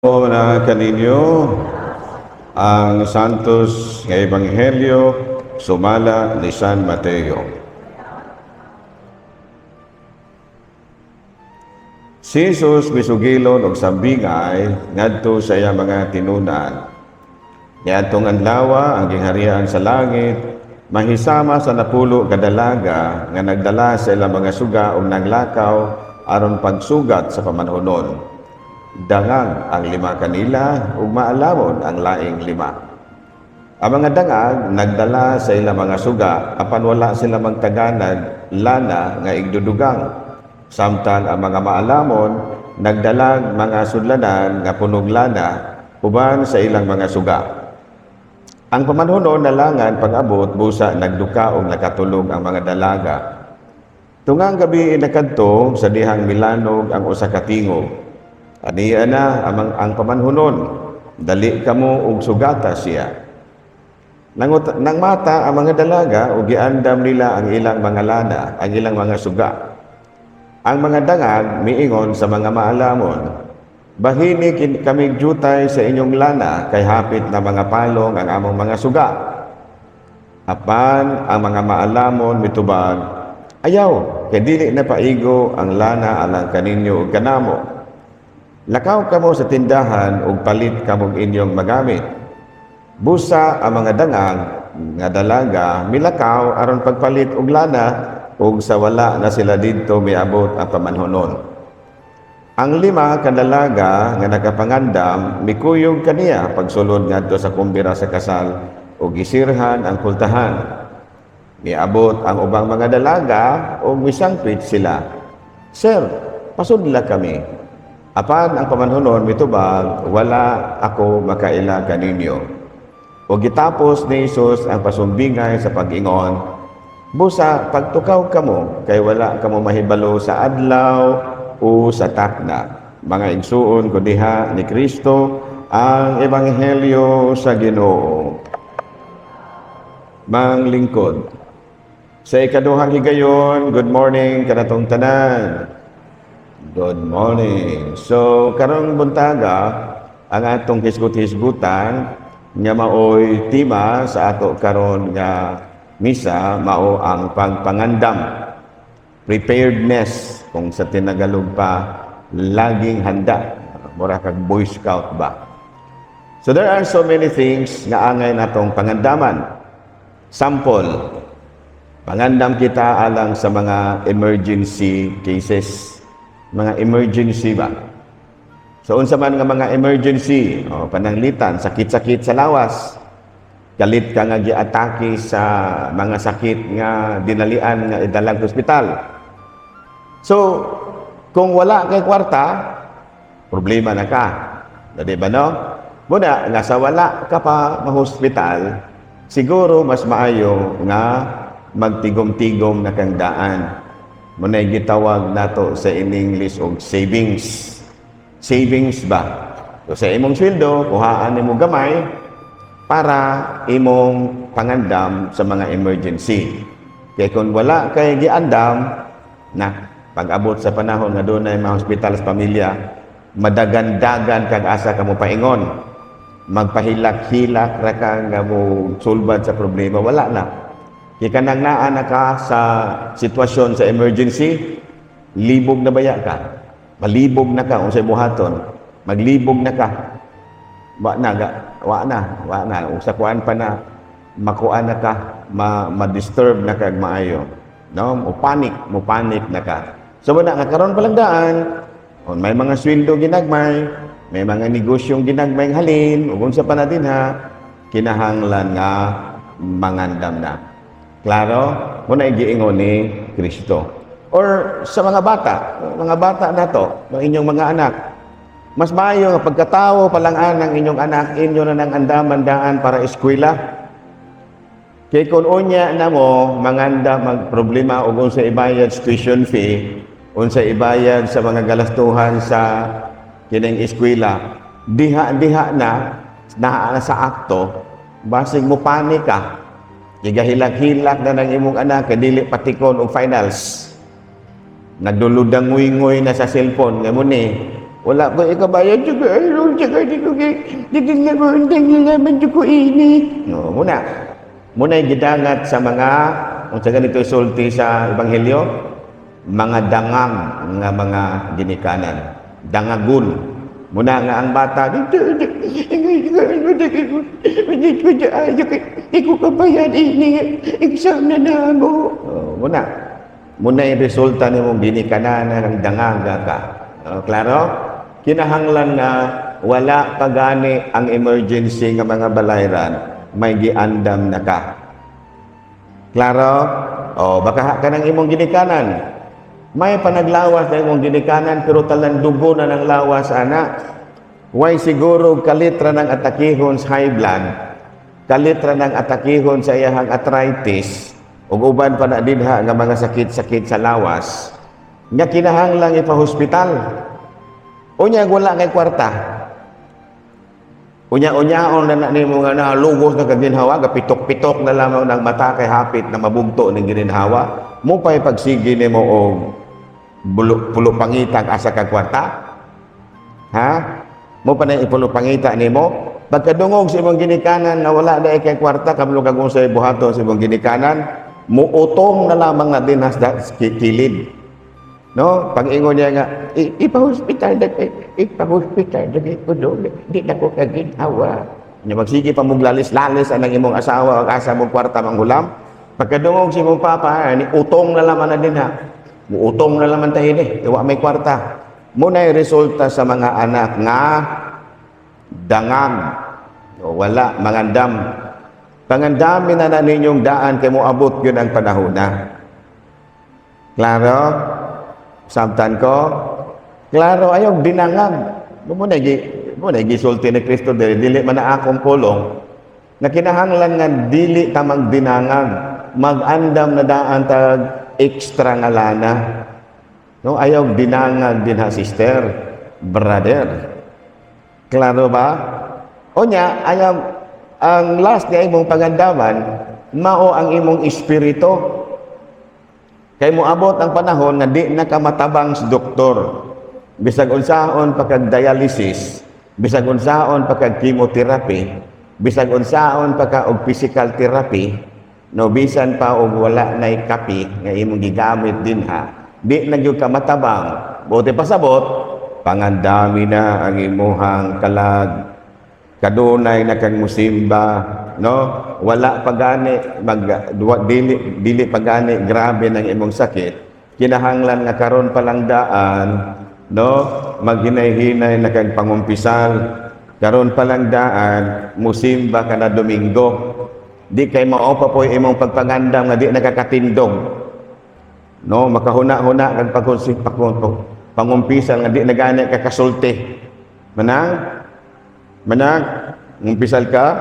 Na kaninyo ang Santos nga Ebanghelyo sumala ni San Mateo. Si Jesus misugilon og sambingay ngadto sa iyang mga tinunan. Niadtong adlaw, ang gingharian sa langit mahisama sa 10 ka dalaga nga nagdala sa ilang mga suga ug naglakaw aron pagsugat sa pamanhunon. Dangag ang lima kanila ug maalamon ang laing lima. Ang mga dangag nagdala sa ilang mga suga apan wala sila magtaganag lana nga igdudugang. Samtang ang mga maalamon nagdalag mga sudlanan nga punog lana uban sa ilang mga suga. Ang pamanhunon nalangan pag-abot, busa nagduka og nakatulog ang mga dalaga. Tungang gabi nakadto sa dihang milanog ang usa ka tingog, "Ania na ang pamanhunon, dali kamo og sugata siya." Nang mata ang mga dalaga ug giandam nila ang ilang mga lana, ang ilang mga suga. Ang mga dangag miingon sa mga maalamon, "Bahini kami jutay sa inyong lana kay hapit na mga palong ang among mga suga." Apan ang mga maalamon mitubag, "Ayaw, kay dili na paigo ang lana alang kaninyo ug kanamo. Lakaw kamo sa tindahan ug palit kamog inyong magamit." Busa ang mga dangag nga dalaga milakaw aron pagpalit og lana ug sa wala na sila didto miabot ang pamanhunon. Ang lima ka dalaga nga nakapangandam mikuyog kaniya pagsulod ngadto sa kumbira sa kasal ug gisirhan ang pultahan. Miabot ang ubang mga dalaga ug misangpit sila, "Sir, pasudla kami." Apan ang pamanhunon mitubag, "Wala ako makaila kaninyo." O gitapos ni Jesus ang pasumbingay sa pag-ingon, "Busa pagtukaw kamo kay wala kamo mahibalo sa adlaw o sa takna." Mga igsuon ko diha ni Kristo, ang ebanghelyo sa Ginoo. Manglingkod. Sa ikaduhang higayon, good morning kanatong tanan. Good morning. So, karong buntaga, ang atong hisgot-hisgutan nga maoy tema sa ato karon nga misa mao ang pagpangandam. Preparedness, kung sa Tinagalog pa, laging handa. Mura kag Boy Scout ba? So there are so many things nga angay natong pangandaman. Sample, pangandam kita alang sa mga emergency cases. Mga emergency ba? So unsa man nga mga emergency? O, pananglitan, sakit-sakit sa lawas. Kalit ka nga giatake sa mga sakit nga dinalian nga idalag ospital. So, kung wala kay kwarta, problema na ka. Di ba, no? Muna, nga sa wala ka pa mahospital, siguro mas maayo nga magtigom-tigom na kang daan. Muna gitawag nato sa in English og savings. Savings ba? So, sa imong sweldo, kuhaan nimo gamay para imong pangandam sa mga emergency. Kaya kung wala kay giandam, na pag-abot sa panahon nga dunay mga hospital sa pamilya, madagandagan kag asa ka mo paingon. Magpahilak-hilak ra ka nga mo sulbad sa problema, wala na. Kay kanang naa na ka sa sitwasyon sa emergency, libog na baya ka. Malibog na ka unsay buhaton. Maglibog na ka. Wa na ga, wa na, wa na. Ug sa kuan pa na makuan na ka, ma-disturb na kag maayo. No? Mo panic, mo panic na ka. So wala nga karon pa lang daan, kung may mga sweldo ginagmay, may mga negosyong ginagmay halin, ug unsa pa na din ha, kinahanglan nga mangandam na. Klaro? Muna giingon ni Kristo. Or sa mga bata nato, mga inyong mga anak, mas maayo nga pagkatawo pa lang anang inyong anak, inyo na nang andaman daan para eskwela. Kay kung unya na mo, manganda magproblema og unsa ibayad sa tuition fee, unsa ibayad sa mga galastuhan sa kining eskwela, diha-diha na, naa na sa akto, basig mo panik ka. Gigahilak-hilak na ng imong anak, kay dili patikon og finals. Nagduludanguy-nguy na sa cellphone, nga mo ni, "Wala ko ikabayad juga." Ko ini. No, muna. Muna gidangat sa mga unsa ganito sulti sa ebanghelyo, mga dangag nga mga ginikanan. Dangagon. Muna nga ang bata, Di ko kabayan ini exam na namo. Oh, muna. Muna yung resulta nimong ginikanan ng dangaga ka. Oh, klaro? Kinahanglan na wala pa gani ang emergency nga mga balayran, may giandam na ka. Klaro? Oh, baka ka ng imong ginikanan. May panaglawas na imong ginikanan pero talang dugo na ng lawas ana. Way siguro kalitra ng atakihon sa high blood, kalitra ng atakihon sa iyahang arthritis, ug uban pa na dinha nga mga sakit-sakit sa lawas, nga kinahanglang ipa-hospital. Unya wala kay kwarta. Unya-unyaon na na nimo nga nalugos na kaginhawa, gapitok-pitok na lamang ng mata kay hapit na mabugto ng gininhawa. Mo pa'y pagsige nimo og bulo, pulo pangitag asa kag kwarta? Ha? Mo pa na ipulo pangita nimo? Pagkadungog sa imong ginikanan na wala na kay kwarta, kabalo kag unsay buhaton sa imong ginikanan, muutong na lamang na din has kilid. No? Pag-ingon niya nga, Ipa-hospital na kay, ipa-hospital na kay kuno, di na ko kaginhawa. Nya magsige pa mong lalis-lalis ang imong asawa ag asa mong kwarta manghulam. Pagkadungog sa imong papa, ni utong na lamang na din ha. Muutong na lamang tayo ni, wa may kwarta. Muna'y resulta sa mga anak nga dangag. O, wala, mangandam. Pangandami na na ninyong daan kay moabot yun ang panahon na. Klaro? Samtan ko? Klaro, ayaw dinangag. Mo na gisulti ni Kristo dili, dili man na akong pulong na kinahanglan nga dili ta magdinangag, mag-andam na daan tag extra nga lana. No, ayaw dinangag din ha, sister, brother. Klaro ba? O nya, ayaw, ang last nga imong pagandaman, mao ang imong espiritu. Kay moabot ang panahon nga di na ka matabang sa doktor. Bisag unsaon pa kag dialysis, bisag unsaon pa kag chemotherapy, bisag unsaon pa ka og physical therapy, no, bisan pa og wala nay kapi nga imong gigamit din ha, di na gyud ka matabang. Buti pasabot, pangandami na ang imuhang kalag, kadunay na kang musimba, no, wala pa gani mag duwa, dili dili pa gani grabe ng imong sakit, kinahanglan nga karon pa lang daan, no, maghinay-hinay na kang pangumpisal. Karon pa lang daan, musimba ka na Domingo, di kay mao pa po'y imong pagpangandam nga di nakakatindog, no, makahuna-huna kag pangumpisal nga di na gani ka kasulti. Manang Manang, umpisal ka?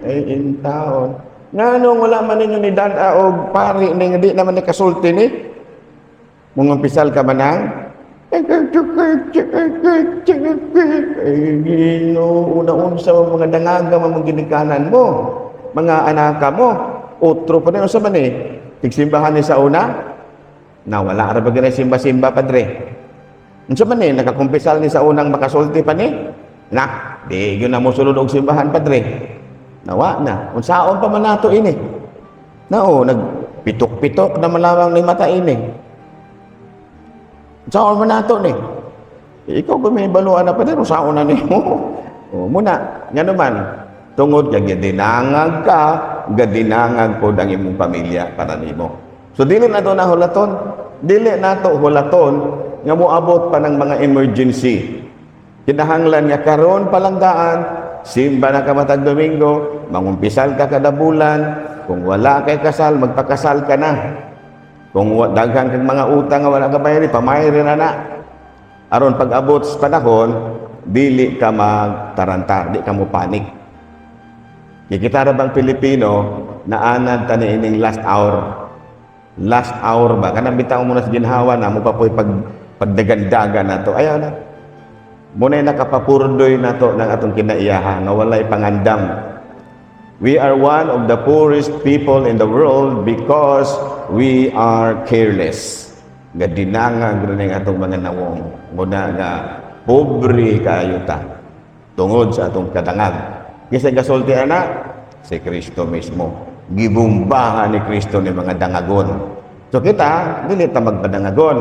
Ay, in taon. Nganong wala man ninyo ni dan og pari ning di naman ni kasulti ni? Mungumpisal ka, manang? Ay, Ginoo, una-unsa mo mga dangaga mga ginikanan mo, mga anaka mo. Otro pa rin, unsa man eh? Tigsimbahan ni sa una? Na wala ra ba ganay simba-simba, padre? Unsa man eh, nakakumpisal ni sa unang makasulti pa ni? Na, di yun na mo sulod og simbahan, padre. Nawa na. Unsaon pa man nato ini? Nao, nagpitok-pitok na malamang ni mata ini. Unsaon man nato ni? Ikaw kung may baluan na padre, unsaon na nimo? O, muna, nga naman, tungod kay gadinangag ka, gadinangag pod ang imong pamilya para nimo. So dili na to na hulaton. Dili na to hulaton nga moabot pa ng mga emergency. Kinahanglan nga karon palang daan, simba na ka matag Domingo, mangumpisal ka kada bulan, kung wala kay kasal, magpakasal ka na. Kung daghan kag mga utang nga wala ka bayari, pamayri na na. Aron pag-abot sa panahon, dili ka magtarantar, di ka mo panik. Kay kita ra bang Pilipino, naanad ta ni ining last hour. Last hour ba? Kanang bitaw mo na sa ginhawa na mo pa po'y pagdagandagan na to. Ayaw na. Muna'y nakapapurdoy na to ng atong kinaiyaha nga walay pangandam. We are one of the poorest people in the world because we are careless. Nga dinangag rin ang atong mga nawong. Muna nga pobre kaayo ta tungod sa atong kadangag. Kinsa gasulti ana? Si Kristo mismo. Gibumbahan ni Kristo ni mga dangagon. So kita, dili ta magpadangagon.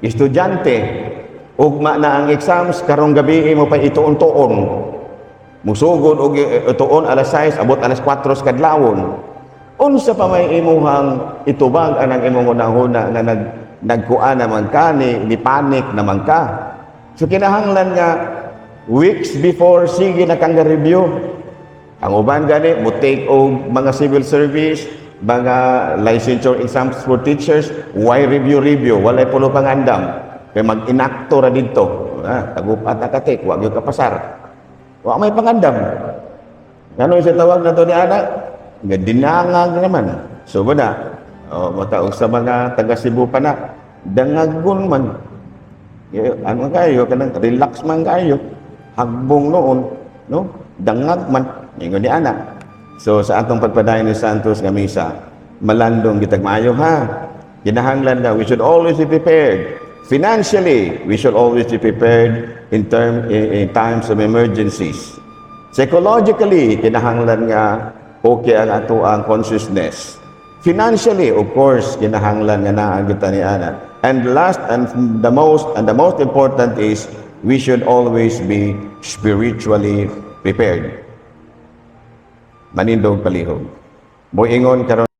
Estudyante, ugma na ang exams, karong gabi mo pa ituon-tuon. Musugod og ituon alas 6, abot alas 4 sa kadlawon. Unsa pa may imuhang itubag anang imong hunahuna nga nagkuan naman ka ni panic naman ka? So kinahanglan nga weeks before, sige na kang review. Ang uban gani mo take og mga civil service, mga licensure exams for teachers, why review review, walay pulo pangandam. Kay mag-inakto ra didto. Ah, tagupat na katik, wa gyud kapasar. Wa may pangandam. Ano sa tawag na to ni ana? Nga dinangag naman. So ba na? O, mataog sa mga taga Cebu pa na. Dangagon man. Eh, ano kayo? Kanang relax man kayo. Hagbong noon. No? Dangag man. Ingon ni ana. So sa atong pagpadayon ni Santos nga misa, malandong kitag maayo ha. Kinahanglan na we should always be prepared. Financially, we should always be prepared in times of emergencies. Psychologically, kinahanglan nga okay ang ato ang consciousness. Financially, of course, kinahanglan nga naa kita ni ana. And last and the most important is we should always be spiritually prepared. Manindog palihog. Moingon karon